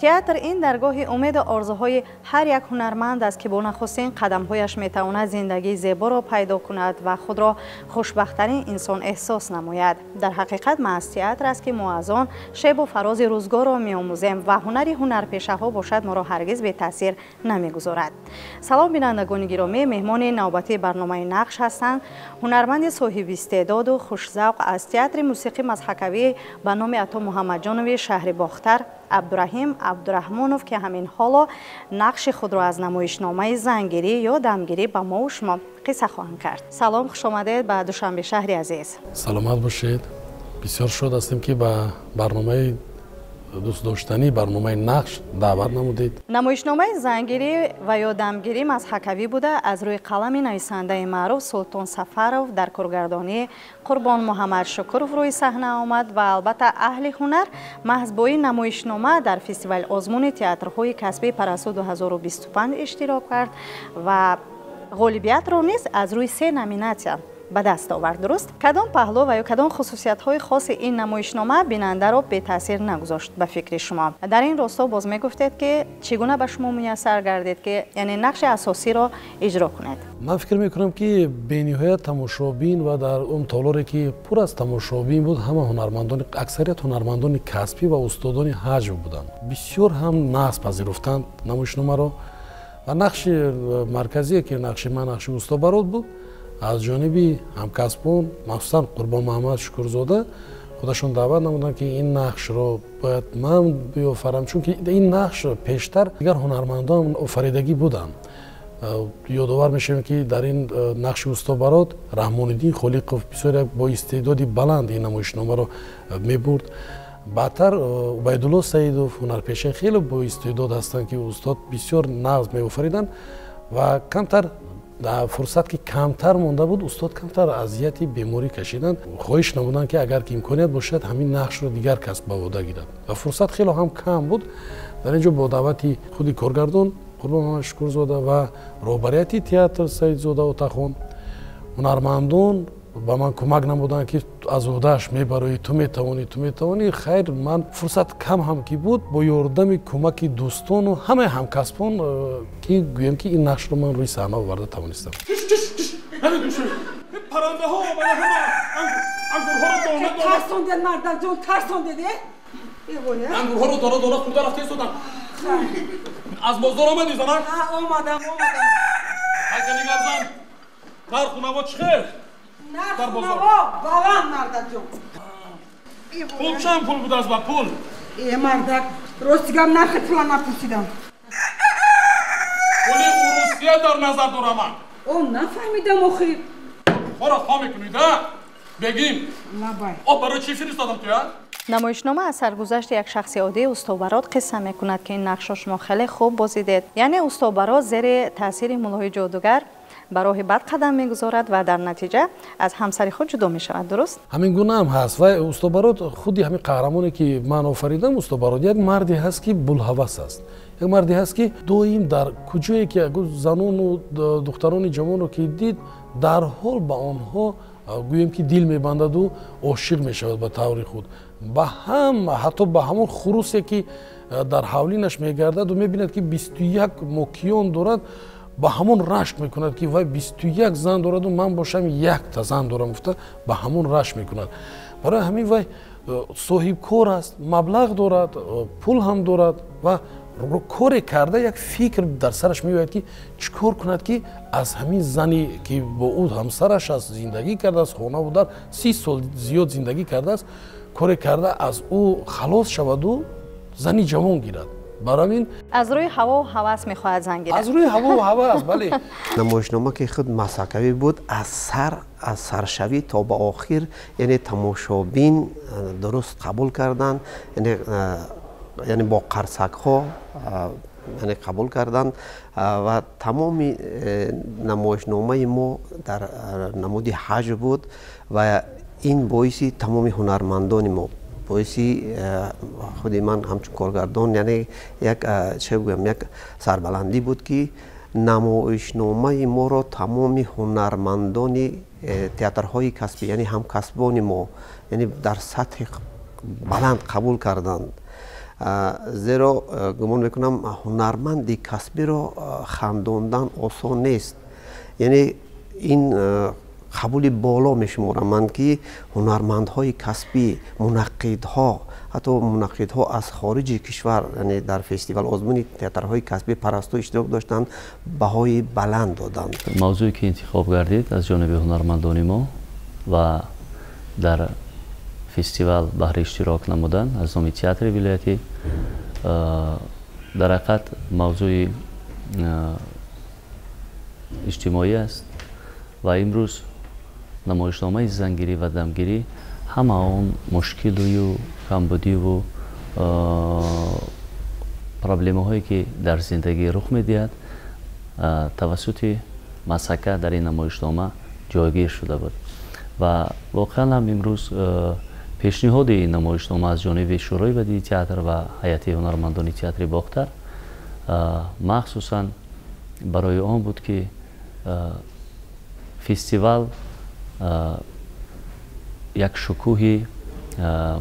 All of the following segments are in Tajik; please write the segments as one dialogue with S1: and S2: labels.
S1: Театр ин даргоҳи умеду орзуҳои ҳар як ҳунарманд аст, ки бо нахустин қадамҳояш метавонад зиндагии зеборо пайдо кунад ва худро хушбахттарин инсон эҳсос намояд. Дар ҳақиқат маҳз театр аст, ки мо аз он шебу фарози рӯзгорро меомӯзем ва ҳунари ҳунарпешаҳо бошад моро ҳаргиз бетаъсир намегузорад. Салом, бинандагони гиромӣ, меҳмони навбатии барномаи Нақш ҳастанд ҳунарманди соҳиби истеъдоду хушзавқ аз театри мусиқӣ мазҳакавӣ ба номи Ато Муҳаммадҷонови шаҳри Бохтар Абдураҳим Абдураҳмонов, ки ҳамин ҳоло нақши худро аз намоишномаи Зангирӣ ё дамгирӣ ба мову шумо қисса хоҳанд кард. Салом, хушомадед ба Душанбе шаҳри азиз.
S2: Саломат бошед. Бисёр шод ҳастем, ки ба барномаи дӯстдоштанӣ, барномаи Нақш даъват намудед.
S1: Намоишномаи Зангирӣ ва ё дамгирӣ мазҳакавӣ буда, аз рӯи қалами нависандаи маъруф Султон Сафаров дар коргардонии Қурбон Муҳаммад Шукуров рӯи саҳна омад ва албатта аҳли ҳунар маҳз бо ин намоишнома дар фестивали озмуни театрҳои касбии Парасту 2025 иштирок кард ва ғолибиятро низ аз рӯи се номинатсия ба даст овард. Дуруст, кадом паҳлӯ ва ё кадом хусусиятҳои хоси ин намоишнома бинандаро бетаъсир нагузошт ба фикри шумо? Дар ин росто боз мегуфтед, ки чӣ гуна ба шумо муяссар гардид, ки яъне нақши асосиро иҷро кунед?
S2: Ман фикр мекунам, ки бениҳоят тамошобин ва дар он толоре, ки пур аз тамошобин буд, ҳама ҳунармандони, аксарият ҳунармандони касбӣ ва устодони ҳаҷв буданд. Бисёр ҳам нағз пазируфтанд намоишномаро ва нақши марказие, ки нақши ман, нақши Устобарот буд, аз ҷониби ҳамкасбон, махсусан Қурбон Муҳаммад Шукурзода, худашон даъват намуданд, ки ин нақшро бояд ман биёфарам, чунки ин нақш пештар дигар ҳунармандон офаридагӣ буданд. Ёдовар мешавем, ки дар ин нақши Устобарот Раҳмониддин Холиқов бисёр як бо истеъдоди баланд ин намоишномаро мебурд. Баъдтар Убайдулло Саидов, ҳунарпешаи хеле боистеъдод ҳастанд, ки устод бисёр нағз меофариданд ва камтар фурсат ки камтар монда буд, устод камтар азияти беморӣ кашиданд, хоҳиш намуданд, ки агар ки имконият бошад, ҳамин нақшро дигар кас ба уҳда гирад ва фурсат хело ҳам кам буд. Дар ин ҷо бо даъвати худи коргардон Қурбон Муҳаммад Шукурзода ва роҳбарияти театр Саидзода Отахон, ҳунармандон ба ман кӯмак намуданд, ки аз уҳдааш мебароӣ, ту метавонӣ, ту метавонӣ. Хайр, ман фурсат кам ҳам ки буд, бо ёрдами кӯмаки дӯстону ҳамаи ҳамкасбон, ки гӯем, ки ин нақшро ман рӯи саҳна оварда тавонистам.
S3: Паррандаҳо омада, ҳама ангурҳоро дона дона
S4: Тарсондед, мардакҷон, тарсондед.
S3: Ангурҳоро дона дона хӯрда рафта истоданд. Аз бозор омадӣ, занак?
S4: Омадам, омадам.
S3: Ҳайкани гапзан, нарху наво чӣ хел?
S4: Нарху наво баланд, мардакҷон.
S3: Пул чанд пул будааст ба пул?
S4: Э, мардак, рости гап, нархи пула напурсидам.
S3: Пули Урусия дар назар дорам ман.
S4: О, нафаҳмидам охир.
S3: Хора хо мекунид, а бегим?
S4: Лабай.
S3: О, барои чӣ фиристодам туя?
S1: Намоишнома аз саргузашти як шахси оддии Устобарот қисса мекунад, ки ин нақшро шумо хеле хуб бозидед. Яъне Устобарот зери таъсири муллоҳи ҷодугар ба роҳи бад қадам мегузорад ва дар натиҷа аз ҳамсари худ ҷудо мешавад. Дуруст?
S2: Ҳамин гуна ҳам ҳаст. Ва Устобарот, худи ҳамин қаҳрамоне, ки ман офаридам, Устобарот як марде ҳаст, ки булҳавас аст, як марде ҳаст, ки доим дар куҷое ки занону духтарони ҷавонро ки дид, дарҳол ба онҳо, гӯем ки, дил мебандаду ошиқ мешавад ба таври худ ба ҳама, ҳатто ба ҳамон хурусе, ки дар ҳавлинаш мегардаду мебинад, ки 21 мокиён дорад, ба ҳамон рашк мекунад, ки вай 21 зан дораду ман бошам якта зан дорам, гуфта ба ҳамон рашк мекунад. Барои ҳамин вай соҳибкор аст, маблағ дорад, пул ҳам дорад ва коре карда як фикр дар сараш меояд, ки чӣ кор кунад, ки аз ҳамин зане, ки бо ӯ ҳамсараш аст, зиндагӣ кардааст, хонаву дар 30 сол зиёд зиндагӣ кардааст, коре карда аз ӯ халос шаваду зани ҷавон гирад. Барои ҳамин
S1: Аз рӯи ҳавову ҳавас мехоҳад зан гирад.
S2: Аз рӯи ҳавову ҳавас, бале.
S5: Намоишнома, ки худ мазҳакавӣ буд, аз сар, аз саршавӣ то ба охир, яъне тамошобин дуруст қабул карданд, яъне бо қарсакҳо, яъне қабул карданд ва тамоми намоишномаи мо дар намуди ҳаҷв буд ва ин боиси тамоми ҳунармандони мо, боиси худи ман ҳамчун коргардон, яъне як, чӣ гӯям, як сарбаландӣ буд, ки намоишномаи моро тамоми ҳунармандони театрҳои касбӣ, яъне ҳамкасбони мо, яъне дар сатҳи баланд қабул карданд. Зеро гумон мекунам ҳунарманди касбиро хандондан осон нест. Яъне ин қабули боло мешуморам ман, ки ҳунармандҳои касбӣ, мунаққидҳо, ҳатто мунаққидҳо аз хориҷи кишвар, яъне дар фестивал озмуни театрҳои касбӣ Парасту иштирок доштанд, баҳои баланд доданд.
S6: Мавзӯе ки интихоб гардид аз ҷониби ҳунармандони мо ва дар фестивал баҳри иштирок намудан аз номи театри вилоятӣ, дар ҳақиқат мавзӯи иҷтимоӣ аст ва имрӯз намоишномаи зангирӣ ва дамгирӣ ҳама он мушкилую камбудиву проблемаҳое ки дар зиндагӣ рух медиҳад, тавассути масака дар ин намоишнома ҷойгир шуда буд. Ва воқеан ҳам имрӯз пешниҳоди ин намоишнома аз ҷониби Шӯрои бадии театр ва ҳайати ҳунармандони театри Бохтар махсусан барои он буд, ки фестивал як шукӯҳи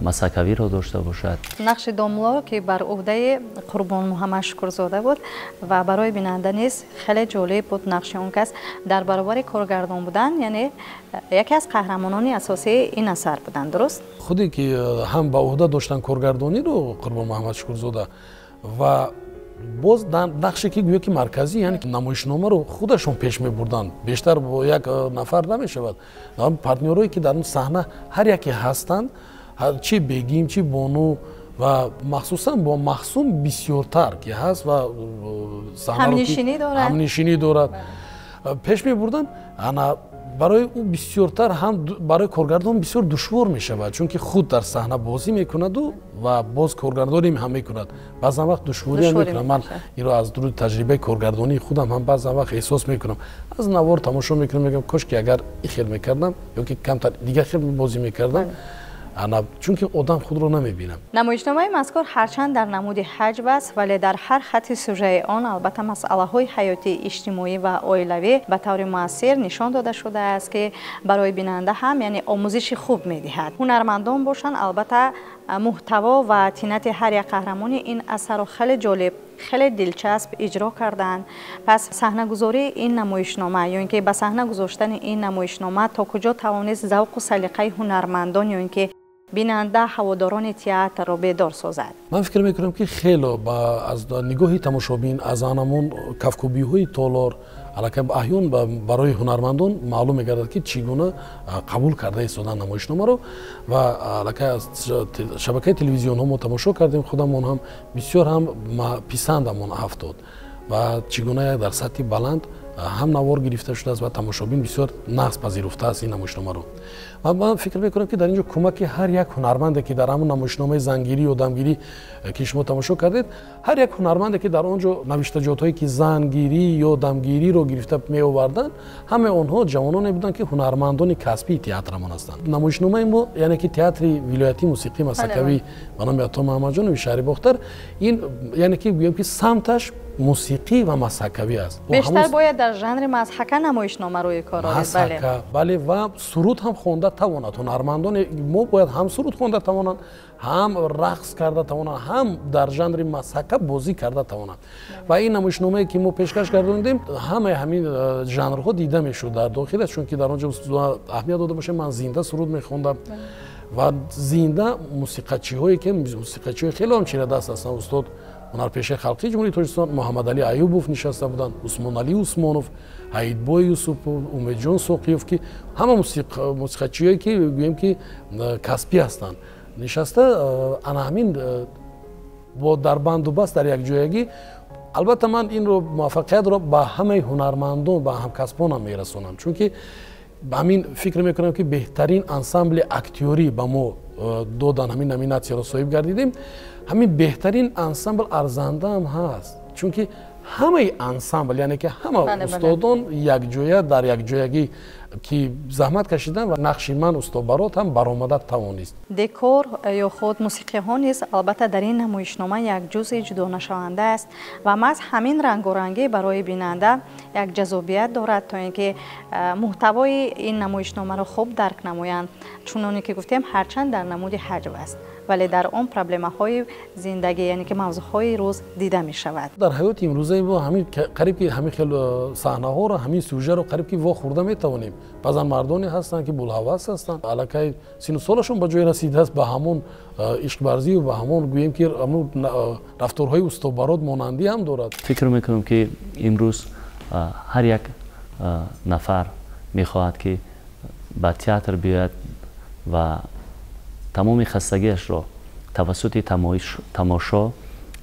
S6: масакавиро дошта бошад.
S1: Нақши домло, ки бар ӯҳдаи Қурбон Муҳаммад Шукрзода буд ва барои бинанда низ хеле ҷолиб буд нақши он кас дар баробари коргардон будан, яъне яке аз қаҳрамонони асосии ин асар буданд, дуруст?
S2: Худе ки ҳам ба ӯҳда доштан коргардониро Қурбон Муҳаммад Шукрзода ва боз нақше ки гӯё ки марказӣ, яъне намоишномаро худашон пеш мебурданд, бештар бо як нафар намешавад. Партнёрое ки дар он саҳна ҳар яке ҳастанд, чи бегим, чи бону ва махсусан бо Махсум бисёртар ки ҳаст ва ҳамнишинӣ дорад, пеш мебурданд. Ана барои ӯ бисёртар ҳам барои коргардон бисёр душвор мешавад, чунки худ дар саҳна бозӣ мекунаду ва боз коргардонӣ ҳам мекунад. Баъзан вақт душвориам мекунад. Ман инро аз дуруди таҷрибаи коргардонии худам ҳам баъзан вақт эҳсос мекунам. Аз навор тамошо мекунам, мегӯям кош ки агар ин хел мекардам ё ки камтар дигар хел бозӣ мекардам, ана чунки одам худро намебинам.
S1: Намоишномаи мазкур ҳарчанд дар намуди ҳаҷв аст, вале дар ҳар хатти сюжаи он албатта масъалаҳои ҳаётии иҷтимоӣ ва оилавӣ ба таври муассир нишон дода шудааст, ки барои бинанда ҳам яъне омӯзиши хуб медиҳад. Ҳунармандон бошанд, албатта муҳтаво ва тинати ҳар як қаҳрамони ин асарро хеле ҷолиб, хеле дилчасп иҷро карданд. Пас саҳнагузории ин намоишнома ё ин ки ба саҳна гузоштани ин намоишнома то куҷо тавонист завқу салиқаи ҳунармандон ё ин ки бинанда, ҳаводорони театрро бедор созад?
S2: Ман фикр мекунам, ки хело аз нигоҳи тамошобин, аз анамон кафкӯбиҳои толор аллакай аҳён барои ҳунармандон маълум мегардад, ки чӣ гуна қабул карда истодан намоишномаро. Ва аллакай аз шабакаи телевизионҳо мо тамошо кардем, худамон ҳам бисёр ҳам писандамон афтод ва чӣ гуна дар сатҳи баланд ҳам навор гирифта шудааст ва тамошобин бисёр нағз пазируфтааст ин намоишномаро. Ва ман фикр мекунам, ки дар ин ҷо кӯмаки ҳар як ҳунарманде, ки дар ҳамон намоишномаи зангирӣ ё дамгирӣ, ки шумо тамошо кардед, ҳар як ҳунарманде, ки дар он ҷо навиштаҷотҳое ки зангирӣ ё дамгириро гирифта меоварданд, ҳамаи онҳо ҷавононе буданд, ки ҳунармандони касбии театрамон ҳастанд. Намоишномаи мо, яъне ки театри вилоятии мусиқии масакавӣ ба номи Ато Муҳаммадҷонови шаҳри Бохтар, ин яъне ки гӯем ки самташ мусиқӣ ва масакавӣ аст.
S1: Бештар бояд дар жанри мазҳака намоишнома рӯи кор оред.
S2: Масака, бале, ва суруд ҳам хонда тавонад. Ҳунармандони мо бояд ҳам суруд хонда тавонанд, ҳам рақс карда тавонанд, ҳам дар жанри масака бозӣ карда тавонанд. Ва ин намоишномае, ки мо пешкаш гардонидем, ҳамаи ҳамин жанрҳо дида мешуд дар дохилаш, чунки дар он ҷо аҳамият дода бошем, ман зинда суруд мехондам ва зинда мусиқачиҳое, ки мусиқачиҳои хеле ҳам чирадаст ҳастанд, устод ҳунарпешаи халқии Ҷумҳурии Тоҷикистон Муҳаммадалӣ Аюбов нишаста буданд, Усмоналӣ Усмонов, Ҳаидбой Юсупов, Умедҷон Соқиёв, ки ҳама мусиқачиҳое, ки гӯем ки касбӣ ҳастанд, нишаста ана ҳамин бо дар бандубаст дар якҷоягӣ. Албатта ман инро муваффақиятро ба ҳамаи ҳунармандон, ба ҳамкасбонам мерасонам, чунки ҳамин фикр мекунам, ки беҳтарин ансамбли актёрӣ ба мо додан, ҳамин номинатсияро соҳиб гардидем. Ҳамин беҳтарин ансамбл арзандаам ҳаст, чунки ҳамаи ансамбл, яъне ки ҳама устодон якҷоя дар якҷоягӣ ки заҳмат кашидан ва нақши ман усто Барот ҳам баромада тавонист.
S1: Декор ё худ мусиқиҳо низ албатта дар ин намоишнома як ҷузъи ҷудонашаванда аст ва маҳз ҳамин рангорангӣ барои бинанда як ҷазобият дорад, то ин ки муҳтавои ин намоишномаро хуб дарк намоянд. Чуноне ки гуфтем, ҳарчанд дар намуди ҳаҷв аст, вале дар он проблемаҳои зиндагӣ, яъне ки мавзӯъҳои рӯз дида мешавад.
S2: Дар ҳаёти имрӯзаи мо ҳамин қариб ки ҳамин хел саҳнаҳоро, ҳамин сюжеро қариб ки вохӯрда метавонем. Баъзан мардоне ҳастанд, ки булҳавас ҳастанд, аллакай сину солашон ба ҷое расидааст, ба ҳамон ишқбарзию ба ҳамон гӯем ки рафторҳои усто Барот монандӣ ҳам дорад.
S6: Фикр мекунам, ки имрӯз ҳар як нафар мехоҳад, ки ба театр биёяд ва тамоми хастагиашро тавассути тамошо,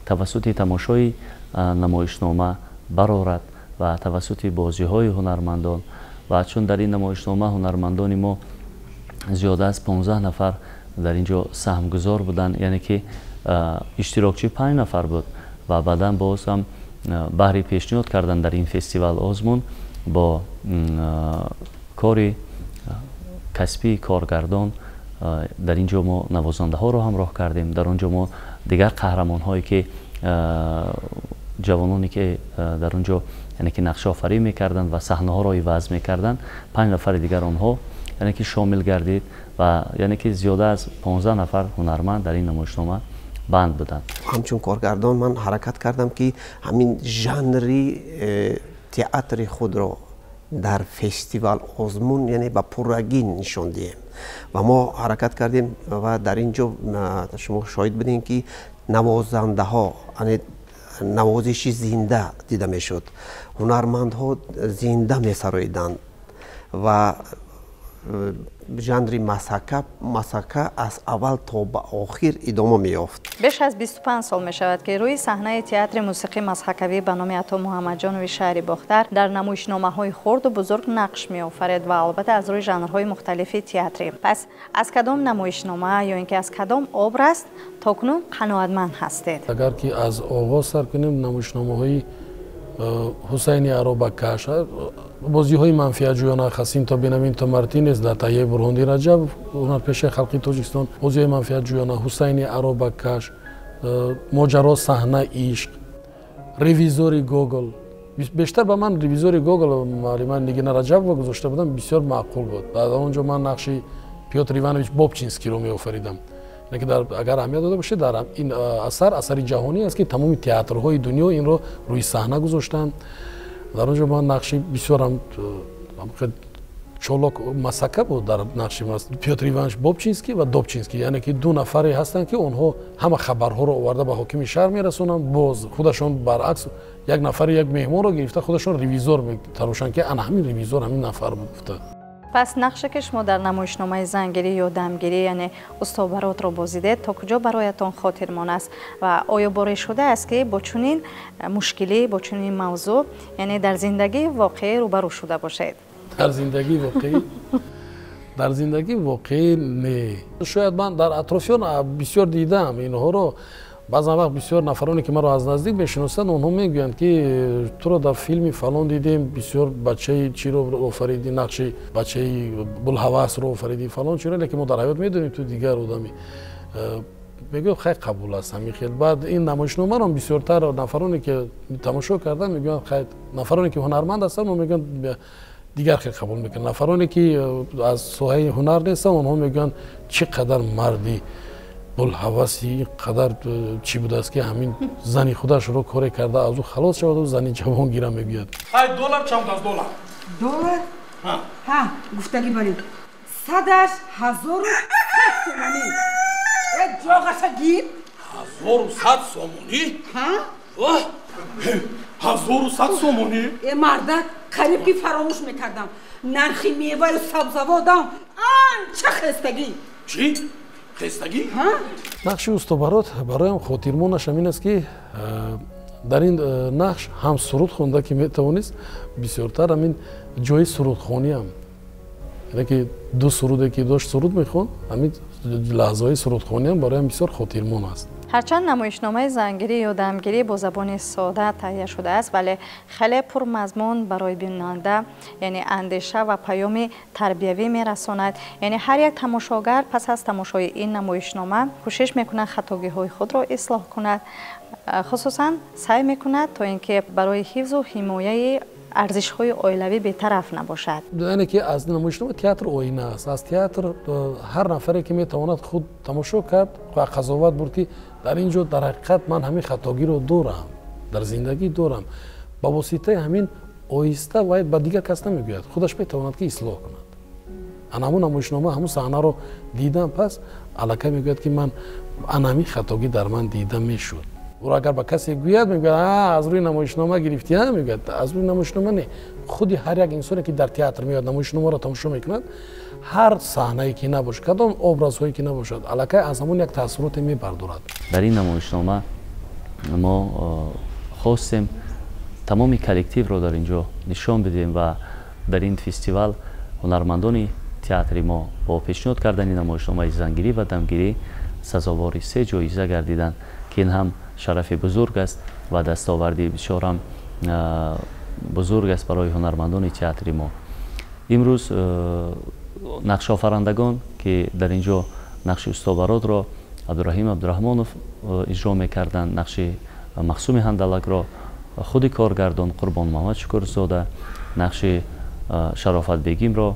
S6: тавассути тамошои намоишнома барорад ва тавассути бозиҳои ҳунармандон. Ва чун дар ин намоишнома ҳунармандони мо зиёда аз 15 нафар дар ин ҷо саҳмгузор буданд, яъне ки иштирокчӣ 5 нафар буд ва баъдан боз ҳам баҳри пешниҳод кардан дар ин фестивал озмун бо кори касбии коргардон дар ин ҷо мо навозандаҳоро ҳамроҳ кардем. Дар он ҷо мо дигар қаҳрамонҳое ки ҷавононе ки дар он ҷо яъне ки нақшофарӣ мекарданд ва саҳнаҳоро иваз мекарданд, 5 нафари дигар онҳо яъне ки шомил гардид ва яъне ки зиёда аз 15 нафар ҳунарманд дар ин намоишнома банд буданд.
S5: Ҳамчун коргардон ман ҳаракат кардам, ки ҳамин жанри театри худро дар фестивал озмун яъне ба пуррагӣ нишон диҳем ва мо ҳаракат кардем ва дар ин ҷо шумо шоҳид будем, ки навозандаҳо, навозиши зинда дида мешуд, ҳунармандҳо зинда месароиданд ва жанри масака аз аввал то ба охир идома меёфт.
S1: Беш аз 25 сол мешавад, ки рӯи саҳнаи театри мусиқӣ мазҳакавӣ ба номи Ато Муҳаммадҷонови шаҳри Бохтар дар намоишномаҳои хурду бузург нақш меофаред ва албатта аз рӯи жанрҳои мухталифи театрӣ. Пас аз кадом намоишнома ё ин ки аз кадом образ то кунун қаноатманд ҳастед?
S2: Агар ки аз оғоз сар кунем, намоишномаҳои Ҳусайни Аробакаш, бозиҳои манфиатҷӯёна Хасинто Бенавинто Мартинес дар таҳияи Бурҳондин Раҷаб, ҳунарпешаи халқи Тоҷикистон, бозиҳои манфиатҷӯёна Ҳусайни Аробакаш, моҷаро саҳна ишқ, ревизори Гогол. Бештар ба ман ревизори Гогол муаллима Нигина Раҷабова гузошта будам, бисёр маъқул буд. Дар он ҷо ман нақши Пётр Иванович Бобчинскиро меофаридам. Агар аҳамият дода бошед, дар ин асар асари ҷаҳонӣ аст, ки тамоми театрҳои дунё инро рӯи саҳна гузоштанд. Дар он ҷо ман нақши бисёрам чолок масака буд дар нақши Пётр Иванович Бобчинский ва Добчинский, яъне ки ду нафаре ҳастанд, ки онҳо ҳама хабарҳоро оварда ба ҳокими шаҳр мерасонанд. Боз худашон баръакс як нафари як меҳмонро гирифта худашон ревизор метарошанд, ки ана ҳамин ревизор ҳамин нафар буд гуфта.
S1: Пас нақше ки шумо дар намоишномаи зангирӣ ё дамгирӣ, яъне усто Баротро бозидед, то куҷо бароятон хотирмон аст ва оё боре шудааст, ки бо чунин мушкилӣ, бо чунин мавзӯъ, яъне дар зиндагии воқеӣ рӯбарӯ шуда бошед?
S2: Дар зиндагии воқеӣ? Дар зиндагии воқеӣ не. Шояд ман дар атрофиён бисёр дидаам инҳоро. Баъзан вақт бисёр нафароне, ки маро аз наздик мешиносанд, онҳо мегӯянд, ки туро дар филми фалон дидем, бисёр бачаи чиро офаридӣ, нақши бачаи булҳавасро офаридӣ, фалон чиро, лекин мо дар ҳаёт медонем ту дигар одамӣ. Мегӯям, хай, қабул аст ҳамин хел. Баъд ин намоишномаро бисёртар нафароне, ки тамошо карданд, мегӯянд, хай, нафароне, ки ҳунарманд ҳастанд, мегӯянд дигар хел қабул мекунанд. Нафароне, ки аз соҳаи ҳунар нестанд, онҳо мегӯянд, чӣ қадар марди булҳаваси, қадар чӣ будааст, ки ҳамин зани худашро коре карда аз ӯ халос шаваду зани ҷавон гира мегӯяд.
S3: Ҳай, доллар чанд аст, доллар?
S4: Доллар? Ҳа, гуфтагӣ баред. Садаш 1100 сомонӣ. Э, ҷоғаша гир.
S3: 1100 сомонӣ?
S4: Ҳа?
S3: 1100 сомонӣ?
S4: Э, мардак, қариб ки фаромӯш мекардам. Нархи меваю сабзаводам анча хестагӣ.
S3: Чӣ? Хестагӣ?
S2: Нақши усто Барот бароям хотирмонаш ҳамин аст, ки дар ин нақш ҳам суруд хонда ки метавонист, бисёртар ҳамин ҷои сурудхониам, яъне ки ду суруде ки дошт суруд мехонд, ҳамин лаҳзаҳои сурудхониам бароям бисёр хотирмон аст.
S1: Ҳарчанд намоишномаи зангирӣ ё дамгирӣ бо забони сода таҳия шудааст, вале хеле пурмазмун барои бинанда, яъне андеша ва паёми тарбиявӣ мерасонад. Яъне ҳар як тамошогар пас аз тамошои ин намоишнома кӯшиш мекунад хатогиҳои худро ислоҳ кунад, хусусан саъй мекунад то ин ки барои ҳифзу ҳимояи арзишҳои оилавӣ бетараф набошад.
S2: Яъне ки аз намоишнома театр оина аст. Аз театр ҳар нафаре ки метавонад худ тамошо кард ва қазоват бурд ки дар ин ҷо дар ҳақиқат ман ҳамин хатогиро дорам, дар зиндагӣ дорам. Ба воситаи ҳамин оҳиста вай ба дигар кас намегӯяд, худаш метавонад ки ислоҳ кунад. Ана ҳамун намоишнома, ҳамун саҳнаро дидан пас аллакай мегӯяд ки ман ана ҳамин хатогӣ дар ман дида мешуд. Ӯро агар ба касе гӯяд, мегӯяд аз рӯи намоишнома гирифтӣ, мегӯяд аз рӯи намоишнома не. Худи ҳар як инсоне ки дар театр меояд, намоишномаро тамошо мекунад, ҳар саҳнае ки набошад, кадом образҳое ки набошад, аллакай аз ҳамон як таассуроте мебардорад.
S6: Дар ин намоишнома мо хостем тамоми коллективро дар ин ҷо нишон бидиҳем ва дар ин фестивал ҳунармандони театри мо бо пешниҳод кардани намоишномаи зангирӣ ва дамгирӣ сазовори 3 ҷоиза гардиданд, ки ин ҳам шарафи бузург аст ва дастоварди бисёр ҳам бузург аст барои ҳунармандони театри мо. Имрӯз нақшофарандагон ки дар ин ҷо нақши устобародро Абдураҳим Абдураҳмонов иҷро мекарданд, нақши Махсуми Ҳандалакро худи коргардон Қурбон Муҳаммад Шукурзода, нақши Шарофатбегимро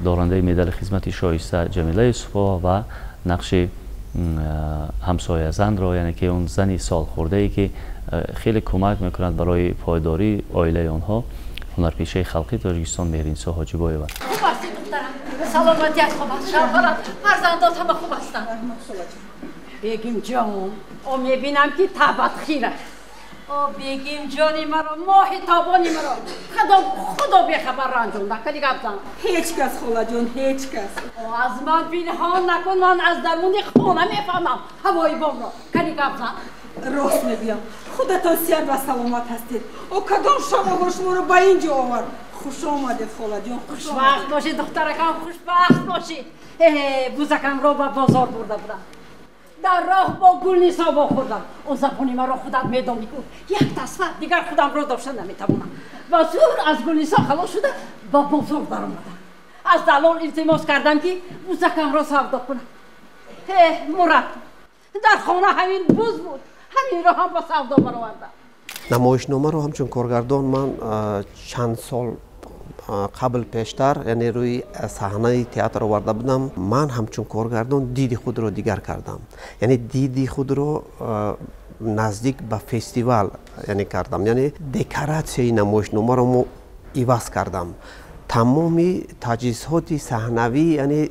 S6: дорандаи медали хизмати шоиста Ҷамила Юсупова ва нақши ҳамсоязанро, яъне ки он зани солхӯрдае ки хеле кӯмак мекунад барои пойдории оилаи онҳо, ҳунарпешаи халқии Тоҷикистон Меҳринисо Ҳоҷибоева.
S7: Хуб ҳастӣ духтарам? Саломатият хуб аст, шавҳарат, фарзандот ҳама хуб ҳастанд? Бегимҷон, о мебинам ки табат хир аст. О бегимҷони маро, моҳи тобони маро, худо бехабар ранҷон накунӣ гап зан.
S4: Ҳеҷ кас холаҷон, ҳеҷ кас.
S7: О аз ман пинҳон накун, ман аз даруни хона мефаҳмам ҳавои бомро. Кани гап зан.
S4: Рост мегӯям, худатон сиҳат ва саломат ҳастед. О кадом шамолҳо шуморо ба ин ҷо овард? Хуш омадед холаҷон,
S7: хушбахт бошед духтаракам, хушбахт бошед. Бузакамро ба бозор бурда будам, дар роҳ бо Гулнисо вохӯрдам. О забони маро худат медонӣ ку, як тасвар дигар худамро дошта наметавонам. Ба зур аз Гулнисо халос шуда ба бозор даромадам. Аз далол илтимос кардам ки бузакамро савдо кунам. Мурад, дар хона ҳамин буз буд, ҳаминро ҳам ба савдо баровардам.
S5: Намоишномаро ҳамчун коргардон ман чанд сол қабл пештар, яъне рӯи саҳнаи театр оварда будам. Ман ҳамчун коргардон диди худро дигар кардам, яъне диди худро наздик ба фестивал яъне кардам, яъне декоратсияи намоишномаро мо иваз кардам. Тамоми таҷҳизоти саҳнавӣ яъне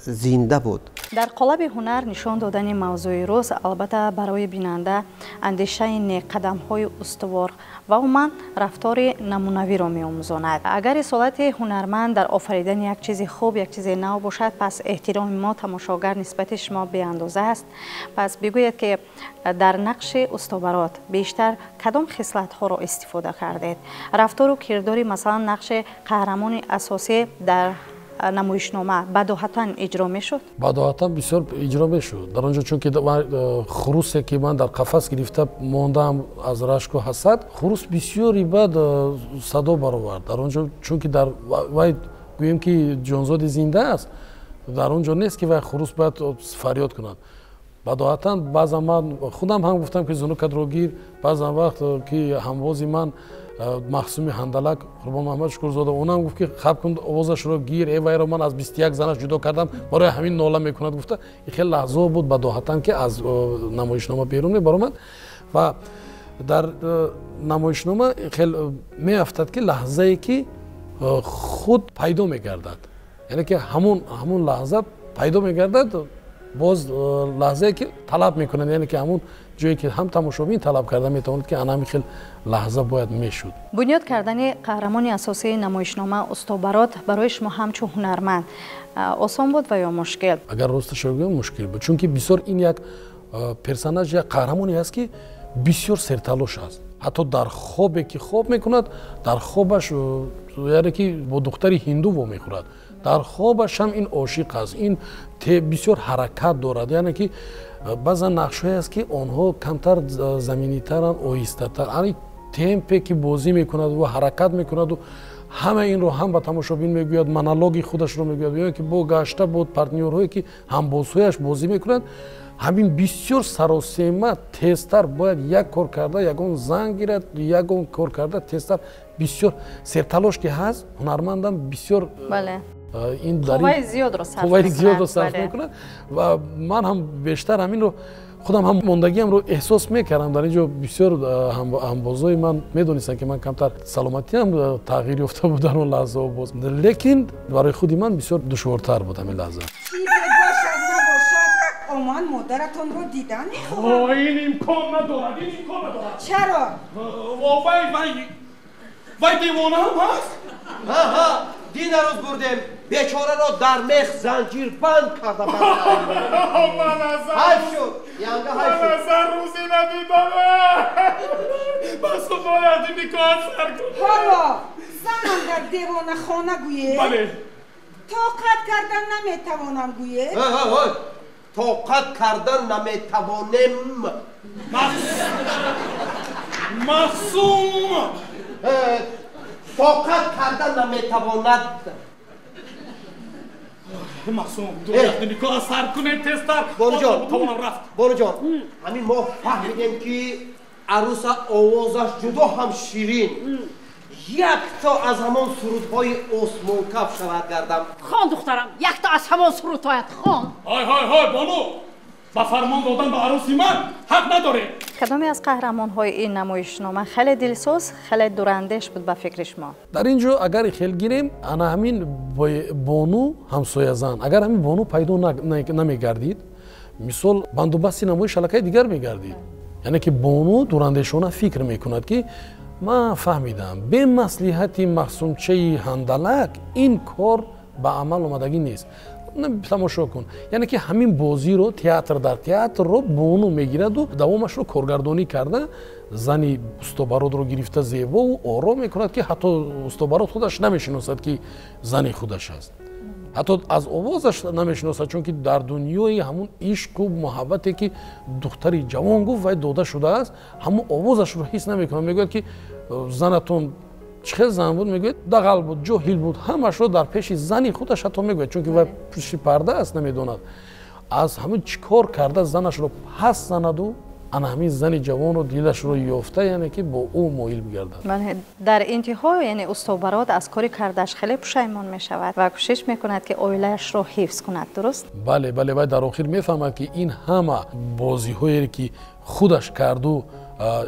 S5: зинда буд.
S1: Дар қолаби ҳунар нишон додани мавзӯи рӯз албатта барои бинанда андешаи нек, қадамҳои устувор ва умуман рафтори намунавиро меомӯзонад. Агар рисолати ҳунарманд дар офаридани як чизи хуб, як чизи нав бошад, пас эҳтироми мо тамошогар нисбати шумо беандоза аст. Пас бигӯед ки дар нақши устобарот бештар кадом хислатҳоро истифода кардед? Рафтору кирдори масалан нақши қаҳрамони асосӣ дар намоишнома бадоҳатан иҷро мешуд?
S2: Бадоҳатан бисёр иҷро мешуд. Дар он ҷо чунки хурусе ки ман дар қафас гирифта мондаам аз рашку ҳасад, хурус бисёри бад садо баровард. Дар он ҷо чунки дар вай гӯем ки ҷонзоди зинда аст, дар он ҷо нест ки вай хурус бояд фарёд кунад. Бадоҳатан баъзан ман худам ҳам гуфтам ки зунукатро гир, баъзан вақт ки ҳамвози ман Махсуми Ҳандалак Қурбон Муҳаммад Шукурзода, онам гуфт ки хаб кун, овозашро гир, э вайро ман аз 21 занаш ҷудо кардам, барои ҳамин нола мекунад гуфта. Ин хеле лаҳзаҳо буд бадоҳатан ки аз намоишнома берун мебаромад ва дар намоишнома хеле меафтад ки лаҳзае ки худ пайдо мегардад, яъне ки ҳамун лаҳза пайдо мегардад, боз лаҳзае ки талаб мекунанд, яъне ки ҳамун ҷое ки ҳам тамошобин талаб карда метавонад ки ана ҳамин хел лаҳза бояд мешуд.
S1: Бунёд кардани қаҳрамони асосии намоишнома устобарот барои шумо ҳамчун ҳунарманд осон буд ва ё мушкил?
S2: Агар росташро гӯям, мушкил буд, чунки бисёр ин як персонаж, як қаҳрамоне аст ки бисёр серталош аст. Ҳатто дар хобе ки хоб мекунад, дар хобаш яъне ки бо духтари ҳинду вомехӯрад. Дар хобаш ҳам ин ошиқ аст, ин бисёр ҳаракат дорад. Яъне ки баъзан нақшҳое аст, ки онҳо камтар заминитаранд, оҳистатар. Ани темпе ки бозӣ мекунад ва ҳаракат мекунаду ҳама инро ҳам ба тамошобин мегӯяд, монологи худашро мегӯяд, ё ки бо гашта бо партнёрҳое ки ҳамбозҳояш бозӣ мекунад, ҳамин бисёр саросема тезтар бояд як кор карда, ягон занг гирад, ягон кор карда тезтар, бисёр серталош ки ҳаст, ҳунармандам бисёр ин
S1: қувваи зиёдро
S2: сарф мекунад. Ва ман ҳам бештар ҳаминро худам ҳам мондагиамро эҳсос мекардам. Дар ин ҷо бисёр ҳамбозҳои ман медонистанд, ки ман камтар саломатиам тағйир ёфта буд дар он лаҳзаҳо боз, лекин барои худи ман бисёр душвортар буд ҳамин лаҳза.
S4: Чизе бошад набошад, ман модаратонро дидан мехоҳам.
S3: Ин имкон надорад, ин имкон надорад.
S4: Чаро?
S3: Вай вай вай девона ҳам ҳаст?
S8: Ҳа, дина рӯз бурдем, бечораро дар мех занҷирбанд карда. Ҳайф шуд, янга ҳайф шуд.
S3: Ман азан рӯзе надидам. Бас бояд никоҳ сар кунам.
S4: Ҳоло занам дар девонахона гӯед?
S3: Бале.
S4: Тоқат кардан наметавонам гӯед?
S8: Тоқат кардан наметавонем.
S3: Махсум.
S8: Тоқат кардан наметавонад.
S3: Махсум, ду никоҳ сар кунем тезтар.
S8: Боруҷон,
S3: тавонам рафт.
S8: Боруҷон, ҳамин мо фаҳмидем, ки аруса овозаш ҷудо ҳам ширин. Якто аз ҳамон сурудҳои осмонкаф шавад гардам.
S7: Хон, духтарам, якто аз ҳамон сурудҳоят хон.
S3: Ҳой ҳой ҳой, бону, ба фармон додан ба аруси ман ҳақ надорем.
S1: Кадоме аз қаҳрамонҳои ин намоишнома хеле дилсоз, хеле дурандеш буд ба фикри шумо?
S2: Дар ин ҷо агар хел гирем, ана ҳамин бону ҳамсоязан, агар ҳамин бону пайдо намегардид, мисол бандубасти намоиш аллакай дигар мегардид. Яъне ки бону дурандешона фикр мекунад, ки ман фаҳмидам, бемаслиҳати махсумчаи ҳандалак ин кор ба амал омадагӣ нест. Тамошо кун, яъне ки ҳамин бозиро театр дар театрро бону мегираду давомашро коргардонӣ карда, зани устобародро гирифта зебову ором мекунад, ки ҳатто устобарод худаш намешиносад, ки зани худаш аст, ҳатто аз овозаш намешиносад, чунки дар дунёи ҳамун ишқу муҳаббате ки духтари ҷавон гуфт вай дода шудааст, ҳамун овозашро ҳис намекунад. Мегӯяд, ки занатон чӣ хел зан буд? Мегӯяд, дағал буд, ҷоҳил буд. Ҳамашро дар пеши зани худаш ҳатто мегӯяд, чунки вай пушти парда аст, намедонад аз ҳамин чӣ кор карда занашро пас занаду ана ҳамин зани ҷавонро дилашро ёфта, яъне ки бо ӯ моил бигардад.
S1: Дар интиҳо, яъне устобарод аз кори кардааш хеле пушаймон мешавад ва кӯшиш мекунад, ки оилаашро ҳифз кунад, дуруст?
S2: Бале, бале, вай дар охир мефаҳмад, ки ин ҳама бозиҳое ки худаш карду,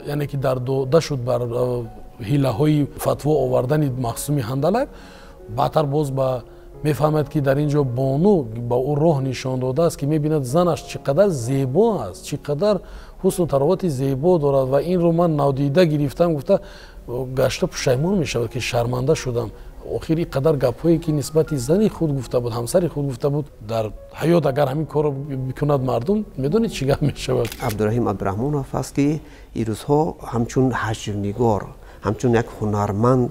S2: яъне ки дар дода шуд бар ҳилаҳои фатво овардани махсуми ҳандалак, баъдтар боз ба мефаҳмад, ки дар ин ҷо бону ба ӯ роҳ нишон додааст, ки мебинад занаш чӣ қадар зебо аст, чӣ қадар ҳусну таровати зебо дорад ва инро ман нодида гирифтам гуфта гашта пушаймон мешавад, ки шарманда шудам. Охир ин қадар гапҳое ки нисбати зани худ гуфта буд, ҳамсари худ гуфта буд, дар ҳаёт агар ҳамин корро бикунад мардум медонед чӣ гап мешавад.
S5: Абдураҳим Абдураҳмонов аст, ки ин рӯзҳо ҳамчун ҳаҷвнигор, ҳамчун як ҳунарманд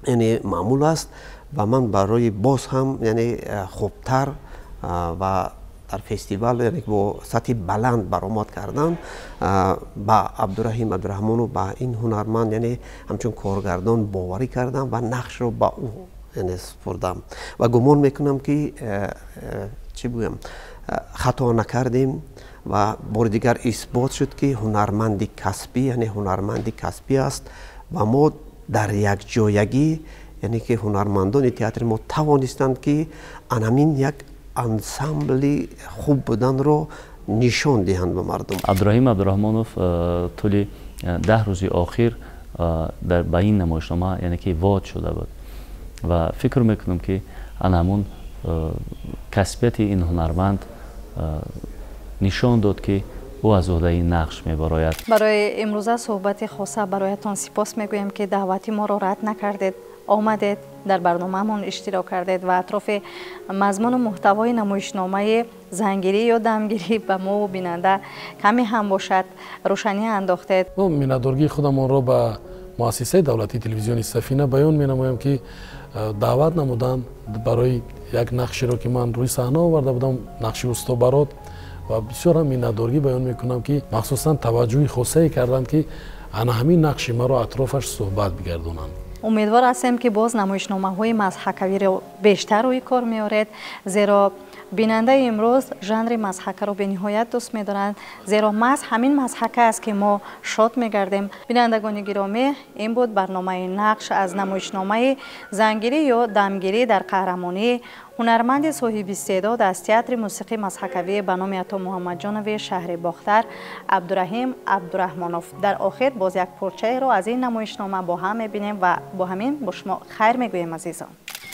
S5: яъне маъмул аст ва ман барои боз ҳам яъне хубтар ва дар фестивал яъне бо сатҳи баланд баромад кардан ба Абдураҳим Абдураҳмонов, ба ин ҳунарманд яъне ҳамчун коргардон боварӣ кардам ва нақшро ба ӯ яъне супурдам ва гумон мекунам, ки чӣ бигӯям, хато накардем ва бори дигар исбот шуд, ки ҳунарманди касбӣ, яъне ҳунарманди касбӣ аст ва мо дар якҷоягӣ, яъне ки ҳунармандони театри мо тавонистанд, ки анамин як ансамбли хуб буданро нишон диҳанд ба мардум.
S6: Абдураҳим Абдураҳмонов тӯли 10 рӯзи охир ба ин намоишнома яъне ки вод шуда буд ва фикр мекунам, ки ана ҳамун касбияти ин ҳунарманд нишон дод, ки ӯ аз уҳдаи нақш мебарояд.
S1: Барои имрӯза суҳбати хоса бароятон сипос мегӯем, ки даъвати моро рад накардед, омадед, дар барномаамон иштирок кардед ва атрофи мазмуну муҳтавои намоишномаи зангирӣ ё дамгирӣ ба мо бинанда каме ҳам бошад рӯшанӣ андохтед.
S2: Мо миннатдоргии худамонро ба муассисаи давлатии телевизиони Сафина баён менамоям, ки Даъват намуданд барои як нақшеро, ки ман рӯи саҳна оварда будам, нақши усто Барот. Ва бисёр ҳам миннатдоргӣ баён мекунам, ки махсусан таваҷҷӯҳи хосае карданд, ки ана ҳамин нақши маро атрофаш суҳбат бигардонанд.
S1: Умедвор ҳастем, ки боз намоишномаҳои мазҳакавиро бештар рӯи кор меоред, зеро бинандаи имрӯз жанри мазҳакаро бениҳоят дӯст медоранд, зеро маҳз ҳамин мазҳака аст, ки мо шод мегардем. Бинандагони гиромӣ, ин буд барномаи нақш аз намоишномаи зангирӣ ё дамгирӣ дар қаҳрамонии ҳунарманди соҳиби истеъдод аз театри мусиқии мазҳакавӣ ба номи Ато Муҳаммадҷонови шаҳри Бохтар Абдураҳим Абдураҳмонов. Дар охир боз як порчаеро аз ин намоишнома бо ҳам мебинем ва бо ҳамин бо шумо хайр мегӯем, азизон.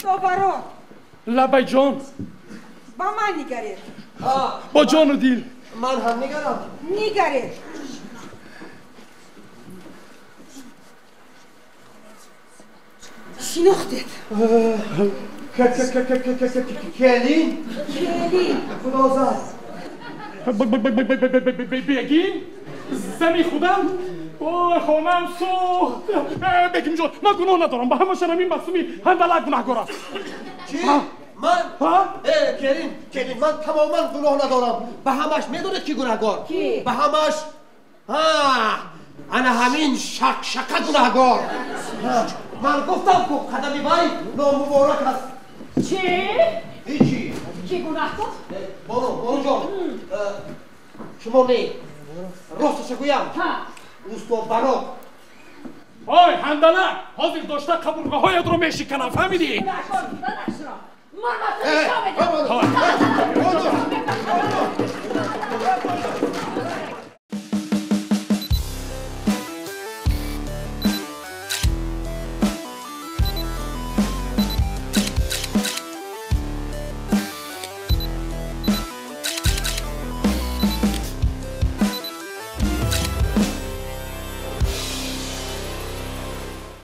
S4: Баро.
S3: Лабай ҷон.
S4: Ба ман нигаред.
S3: Бо ҷону дил.
S8: Ман ҳам нигарам.
S4: Нигаред. Шинохтед.
S8: Келин?
S4: Келин.
S8: Худо зад.
S3: Бегим? Зани худам? Ой, хонам сӯхт. Бегим ҷон, ман гуноҳ надорам. Ба ҳамашон ҳамин маъсуми ҳандалак гунаҳкор аст.
S8: Чӣ? Ман? Келин, келин, ман тамоман гуноҳ надорам. Ба ҳамаш медонед, ки гунаҳкор? Ба ҳамаш ана ҳамин шақшақа гунаҳкор. Ман гуфтам, ку қадами вай номуборак аст.
S7: Чӣ?
S8: Ҳечи.
S7: Ки гунаҳкор?
S8: Бону, бону ҷон, шумо не, росташа гӯям, усто Барот.
S3: Ой, ҳандалак, ҳозир дошта қабурғаҳоятро мешиканам, фаҳмидӣ?
S7: Гунаҳкор буданашро ман ба ту нишон медиҳам.